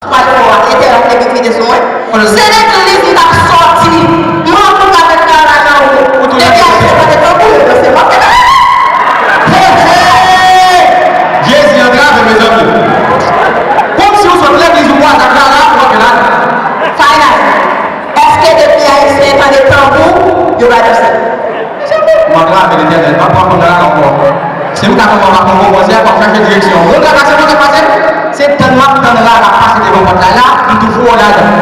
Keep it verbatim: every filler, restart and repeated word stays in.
Pral fè w a, Letènèl ap te vin kite sou mwen. Se legliz m t ap sòti. Mwen tou ka met rara nan ou. Depi Ayisyen tande tanbou, yo danse. M ap te tande. Hey, hey! Jezi antrave, mezanmi. Kòmsi ou sot legliz ou kwaze ak rara, ou ap rara. Final. Èske depi Ayisyen tande tanbou, yo va danse? Mezanmi, m antrave, Letènèl, m ap pran konn rara ankò. Si m ka pran konn konn konn konn, se a k ap chache direksyon. Moun ka pase, moun ka pase. Se tann m ap tann rara pase devan pòt la, la, m tou foure w ladan.